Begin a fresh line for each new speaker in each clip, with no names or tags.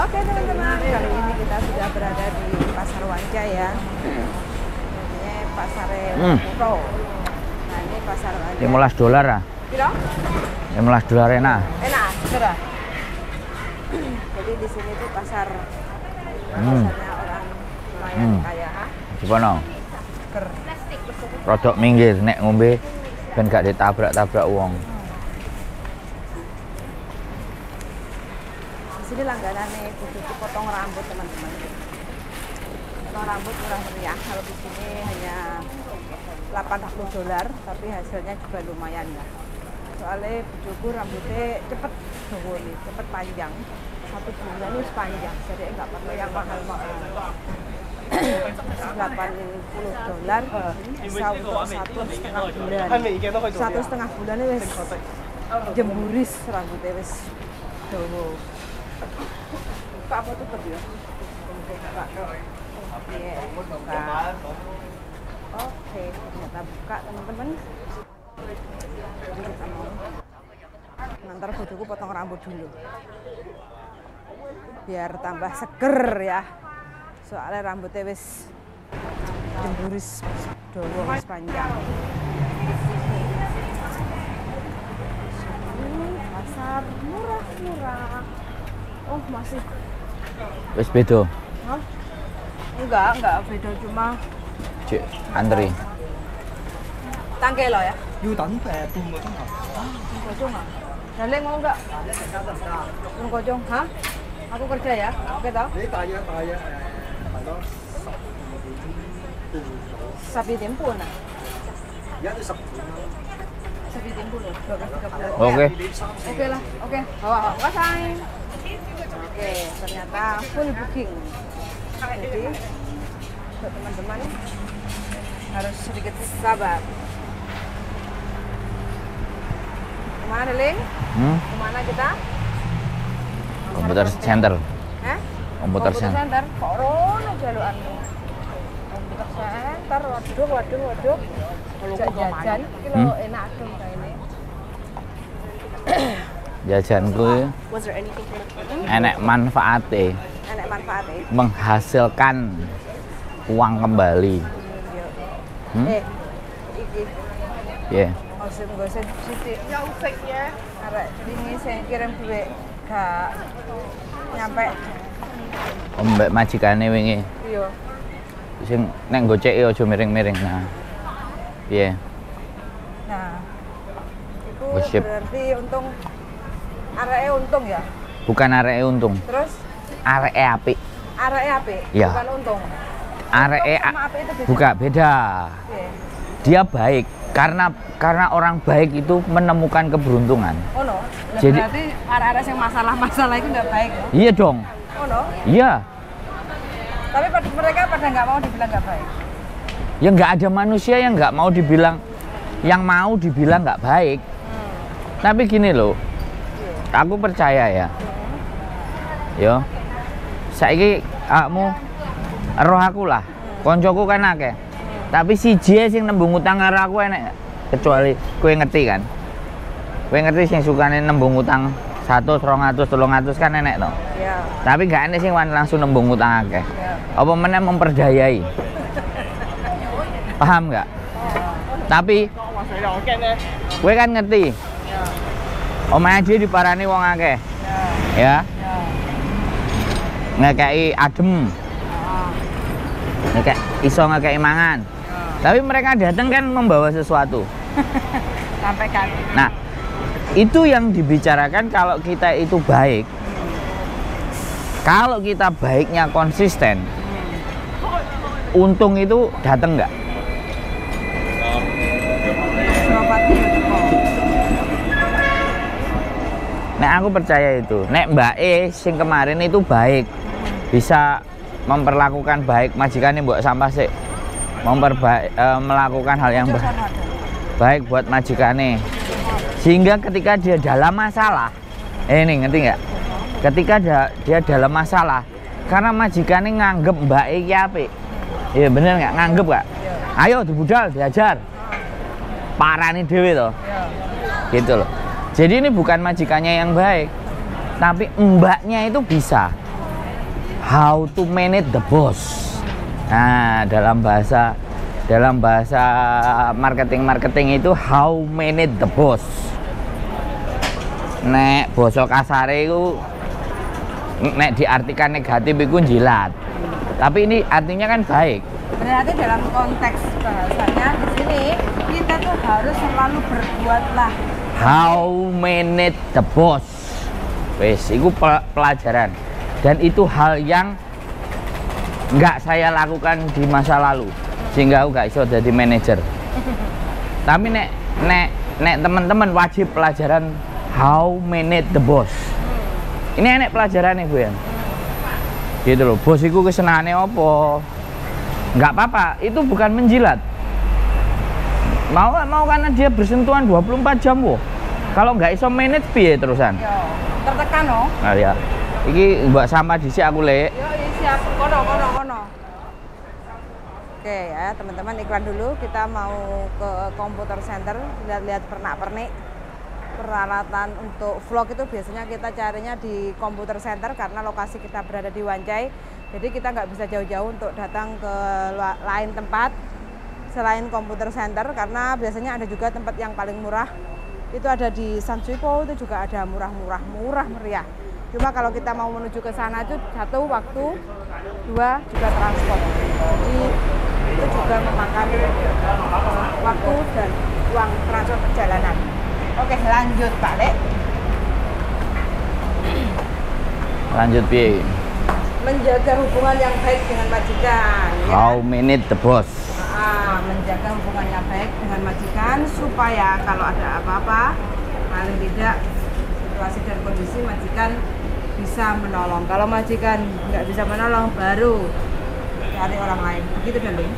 Oke teman-teman, kali ini kita sudah berada di Pasar Wanca ya. Ini Pasar Pro. Nah, ini Pasar Wanca.
15 dolar ah.
Piro?
15 dolar enak.
Enak, segera. Jadi di sini tuh pasar pasarnya orang lumayan kaya.
Gimana? Rodok minggir nek ngombe ben gak ditabrak-tabrak wong.
Di sini langganane butuh potong rambut teman-teman. Potong rambut murah meriah. Kalau di sini hanya 80 dolar, tapi hasilnya juga lumayan lah. Soalnya bojoku rambutnya cepet dawa nih, cepet panjang. 1 bulan ini panjang, jadi nggak perlu yang mahal-mahal. 80 dolar bisa untuk 1,5 bulan. 1,5 bulan ini wis jemburis rambutnya wis dawa. Buka apa tutup ya? Buka. Iya, buka. Oke, ternyata buka teman-teman. Jadi kita mau ngantar bojoku potong rambut dulu biar tambah seger ya, soalnya rambutnya wis jemburis dawa wis panjang. Ini pasar murah-murah. Oh, masih
wis beda?
Hah? Enggak beda, cuma
cek antri.
Tangke lo ya?
要等半個鐘頭。
半個鐘啊？嗱，你我enggak? 半個鐘嚇？Aku kerja ya, oke toh?
你大約大多12點半
12點半啊？
而家都10點啦。
12點半12.30。
Oke.
Oke lah, oke. 好啊，唔該晒。Oke, ternyata full booking. Jadi buat teman-teman harus sedikit sabar. Kemana, Ling? Kemana kita?
Komputer center.
Hah?
Komputer center.
Kok rono jalukanmu? Komputer center, waduh, waduh, waduh. Jajan, iki lho enak adem kaene.
Jajanku enek manfaate.
Enek manfaate.
Menghasilkan uang kembali.
Iki.
Piye?
Gosip sithik. Arek wingi sing kirim dhuwit gak nyampe.
Mbek majikane wingi.
Iya.
Sing nek goceki aja miring-miring. Nah. Piye?
Nah. Iku berarti untung areke untung ya?
Bukan areke untung.
Terus?
Areke apik.
Areke apik?
Ya.
Bukan untung.
Areke
sama apik itu beda.
Bukan, beda.
Piye?
Dia baik karena orang baik itu menemukan keberuntungan.
Oh no.
Jadi
berarti arek-arek yang masalah-masalah itu nggak baik ya?
Iya dong.
Oh no.
Iya.
Tapi mereka pada nggak mau dibilang nggak baik.
Ya nggak ada manusia yang nggak mau dibilang, yang mau dibilang nggak baik. Tapi gini loh, aku percaya ya. Yo, saiki kamu roh aku lah, koncoku kan akeh. Tapi siji sing nembung utang karo aku enek, kecuali kowe ngerti kan. Kowe ngerti sing sukane nembung utang 100, 200, 300 kan enek to.
Iya.
Tapi gak enek sing wani langsung nembung utang akeh.
Iya.
Apa meneh memperdayai. Paham gak? Tapi kowe kan ngerti.
Iya.
Omahe dhewe diparani wong akeh. Ya. Ngekeki adem. Ngekek iso ngekeki mangan. Tapi mereka datang kan membawa sesuatu.
Sampai kan.
Nah, itu yang dibicarakan kalau kita itu baik. Kalau kita baiknya konsisten, untung itu datang nggak? Nek aku percaya itu. Nek Mbak E sing kemarin itu baik, bisa memperlakukan baik majikannya mbok sampah sih, melakukan hal yang baik buat majikannya, sehingga ketika dia dalam masalah, ini ngerti nggak? Ketika dia dalam masalah, karena majikannya nganggep Mbak E iki apik, iya bener nggak? Nganggep nggak? Ayo dibudal, diajar, parani dhewe toh, gitu loh. Jadi ini bukan majikannya yang baik, tapi mbaknya itu bisa. How to manage the boss. Nah, dalam bahasa marketing itu how manage the boss. Nek basa kasare iku nek diartikan negatif iku njilat. Tapi ini artinya kan baik.
Berarti dalam konteks bahasanya di sini kita tuh harus selalu berbuatlah.
How manage the boss. Wes, iku pelajaran. Dan itu hal yang nggak saya lakukan di masa lalu, sehingga aku nggak iso jadi manajer. Tapi nek teman-teman wajib pelajaran how manage the boss. Ini enek pelajaran nih Bu ya. Gitu loh, bos iku kesenangane opo? Nggak apa-apa, itu bukan menjilat. Mau nggak mau karena dia bersentuhan 24 jam wo. Kalau nggak iso manage piye terusan?
Yo, tertekan no.
Nah ya. Iki mbak sama dhisik aku lek.
Yo, siap. Kono. Oke ya, teman-teman, iklan dulu. Kita mau ke computer center, lihat-lihat pernak-pernik peralatan untuk vlog itu biasanya kita carinya di computer center karena lokasi kita berada di Wan Chai. Jadi kita nggak bisa jauh-jauh untuk datang ke lain tempat selain computer center karena biasanya ada juga tempat yang paling murah. Itu ada di Sham Shui Po, itu juga ada murah-murah, murah meriah. Cuma kalau kita mau menuju ke sana itu satu waktu, dua juga transport. Jadi itu juga memakan waktu dan uang transport perjalanan. Oke, lanjut Pak Lek.
Lanjut piye?
Menjaga hubungan yang baik dengan majikan. Ya.
How manage the boss.
Menjaga hubungan yang baik dengan majikan supaya kalau ada apa-apa paling tidak situasi dan kondisi majikan bisa menolong. Kalau majikan nggak bisa menolong, baru cari orang lain. Begitu darling?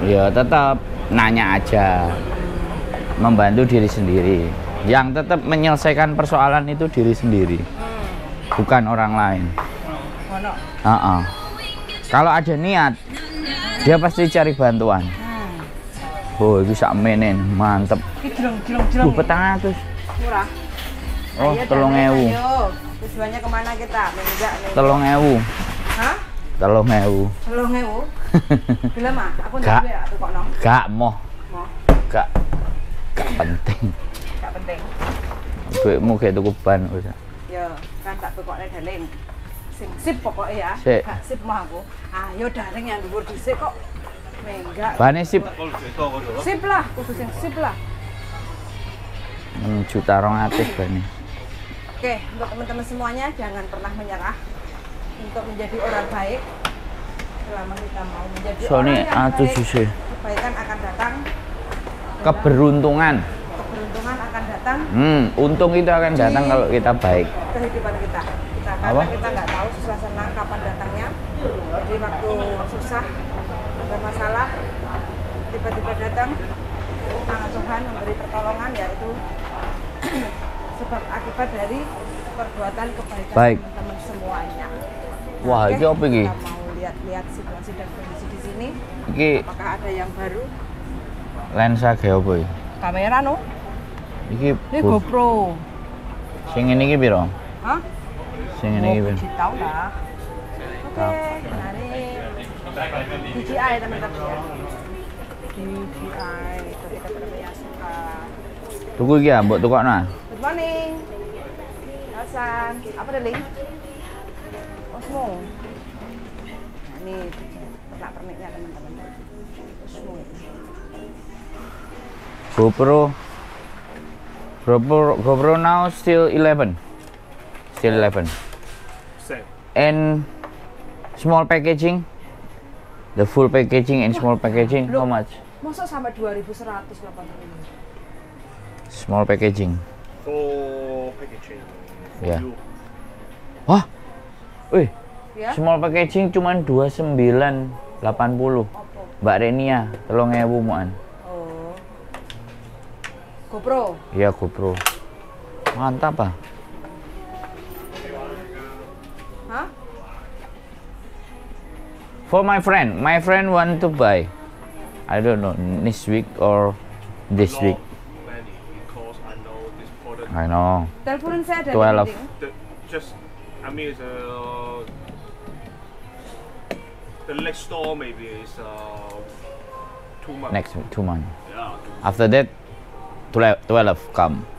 Ya tetap nanya aja, membantu diri sendiri. Yang tetap menyelesaikan persoalan itu diri sendiri, bukan orang lain. Kalau ada niat, dia pasti cari bantuan. Oh, itu sakmene mantep.
Jreng.
400.
Murah.
Oh, 3.000.
Tujuannya kemana kita? Menjak.
3.000.
Hah?
3.000.
3.000. Gelem ah, aku ndak duwe tukokno.
Gak moh.
Moh.
Gak penting.
Gak penting.
Duitmu kayak tuku ban wis.
Yo, kan tak tukokne daling. Sing sip pokoknya ya. Gak sip mah aku. Ayo daling yang dhuwur dhisik kok. Menggak.
Bane sip.
Sip lah, kudu sing sip lah.
6.200.000 bane.
Oke, untuk teman-teman semuanya jangan pernah menyerah untuk menjadi orang baik. Selama kita mau menjadi
Sony
orang yang
A7
baik,
C.
Kebaikan akan datang.
Keberuntungan.
Keberuntungan akan datang.
Untung itu akan datang kalau kita baik.
Kehidupan kita. Karena kita nggak tahu susah senang kapan datangnya. Jadi waktu susah, ada masalah, tiba-tiba datang tangan Tuhan memberi pertolongan, yaitu sebab akibat dari perbuatan kebaikan teman-teman semuanya.
Wah, ini apa ini?
Kita mau lihat-lihat situasi dan kondisi di sini.
Iki
apakah ada yang baru?
Lensa ge apa iki?
Kamera no.
Iki
ini GoPro.
Sing ngene iki piro?
Hah?
Sing ngene iki piro?
Tahu lah. Oke, menarik. DJI teman-teman ya. DJI ketika teman-teman yang suka.
Tuku iki ya, mbok tukokno.
Good morning. Hasan, apa darling? Osmo. Nah, ini pernak-perniknya teman-teman. Osmo.
GoPro now still 11. Still 11.
Same.
And small packaging. The full packaging and small packaging, how much?
Masa sampai 2180.
Small packaging.
Full packaging.
Ya. Yeah. Wah. Wih.
Yeah.
Small packaging cuman 2980. Mbak Renia, 3.000 muan.
Oh. GoPro.
Iya, GoPro. Mantap, ah.
Hah?
For my friend want to buy. I don't know, next week or this
Not
week.
Many, because I know this product.
I know.
Teleponin saya ada
12.
Just, I mean, it's The next store maybe is 2 months.
Next 2 months.
Yeah.
After that, 12 come.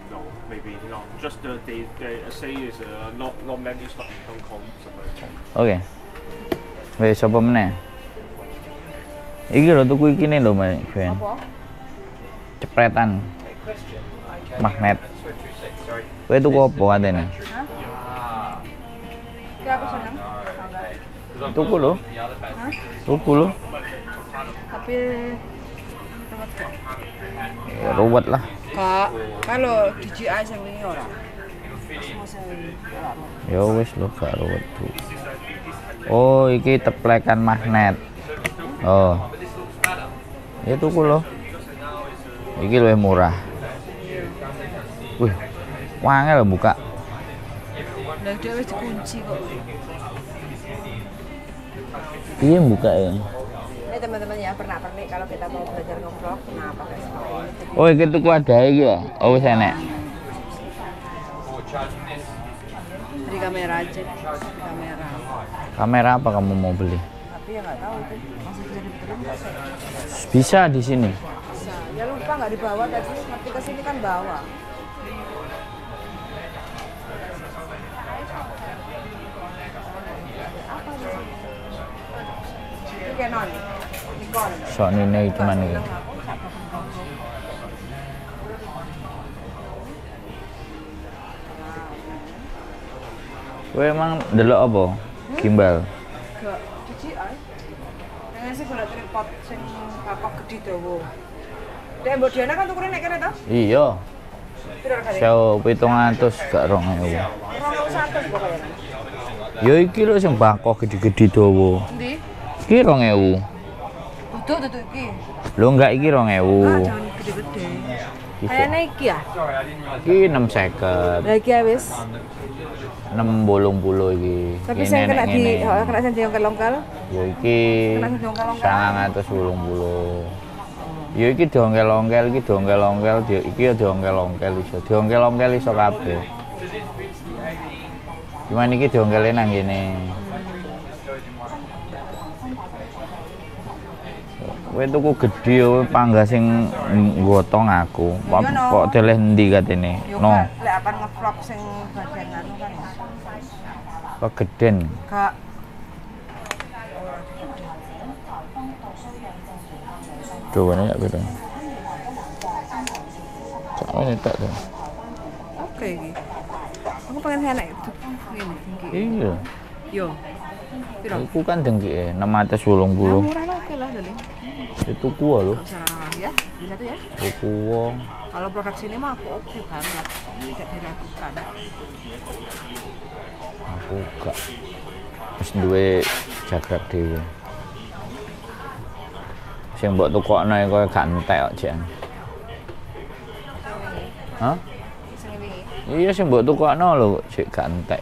No, maybe not. Just they say is not many stock in Hong Kong.
Oke. Wes sapa meneh? Iki lho tuku iki ne lho, Mas.
Apa?
Cepretan. Magnet. Kowe tuku apa katene?
Hah? Ki aku seneng.
Tuku lho.
Hah?
Tuku lho.
Tapi ruwet kok.
Ya, ruwet lah.
Kak, kalau DJI sing wingi ora.
Ya wis lho gak ruwet tuh. Oh, iki teplekan magnet. Oh. Ya tuku lho. Iki luwih murah. Wih, wangel lho buka.
Lah dia wis dikunci kok.
Piye buka ya?
Ini teman-teman ya, pernak-pernik kalau kita mau belajar ngevlog, nah pakai seperti ini.
Oh, iki tuku adahe iki ya? Oh, wis enek.
Beli kamera aja, kamera.
Kamera apa kamu mau beli?
Tapi ya nggak tahu itu masih bisa dibeli nggak sih?
Bisa di sini.
Bisa. Ya lupa nggak dibawa tadi, nanti ke sini kan bawa. Apa di sini? Ini Canon, Nikon.
Sony ini cuman ini. Kowe emang ndelok apa? Gimbal.
Gak, DJI. Pengen sih golek tripod sing bakok gedhi dawa. Dek Mbok Diana kan tukune nek kene to?
Iya.
Piro regane?
1700 gak 2000.
2100 pokoknya.
Ya iki lho sing bakok gedhi-gedhi dawa.
Endi?
Iki 2000.
Duduk iki.
Lho enggak iki 2000.
Ah, jangan gede-gede. Kayaknya iki ya?
Iki 650.
Lah iki ya wis.
680 iki.
Tapi sing kena di heeh kena sing diongkel-ongkel.
Ya iki 980. Ya iki diongkel-ongkel, iki diongkel-ongkel, iki ya diongkel-ongkel iso. Diongkel-ongkel iso kabeh. Cuman iki diongkele nang kene. Kowe tuku gedhe kowe panggah sing nggotong aku. Kok deleh endi katene?
No. Lek apan ngevlog sing bagian anu kan.
Kegeden.
Gak.
Dawane yak piro? Sakmene tok to.
Oke iki. Aku pengen enak itu ngene dengki.
Iya.
Yo. Piro?
Iku kan dengkike 680.
Murah lah oke lah Dali.
Itu kuah loh.
Ya, bisa tuh ya.
Tuku wong.
Kalau produk sini mah aku oke banget, tidak diragukan.
Aku gak wis duwe jagrak dhewe. Sing mbok tukokno koyo gak entek kok, Jan. Hah? Iya sing mbok tukokno lho jek gak entek.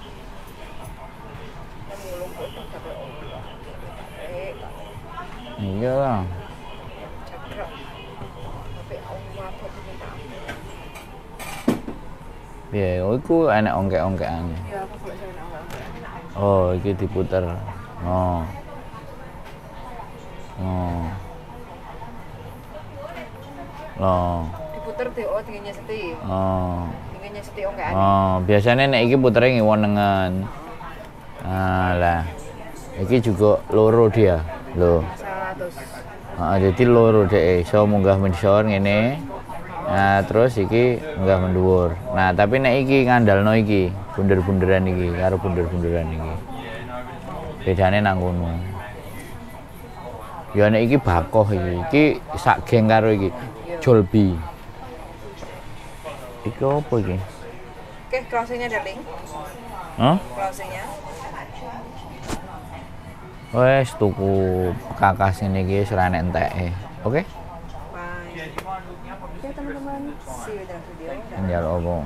Iya lah. Piye, iku enek ongkek-ongkekane.
Iya, aku golek sing enek ongkek-ongkekan.
Oh, iki diputer. Oh. Oh. Loh.
Diputer DO tingginya seti.
Oh.
Tingginya seti ongkekane.
Oh, biasanya nek iki putere ngiwo nengen. Ah lah. Iki juga loro dia. Lho.
100.
Heeh, jadi loro dhek iso munggah mendisor ngene. Nah, terus iki munggah mendhuwur. Nah, tapi nek iki ngandalno iki, bunder-bunderan iki karo bunder-bunderan iki. Bedane nang kono. Ya nek iki bakoh iki, iki sak geng karo iki. Jolbi. Iki apa iki?
Oke, closingnya darling.
Hah?
Closingnya.
Wes tuku kakas ngene iki wis ora enek enteke. Oke?
Bye. Oke teman-teman, see you in the next video.
Njaluk apa?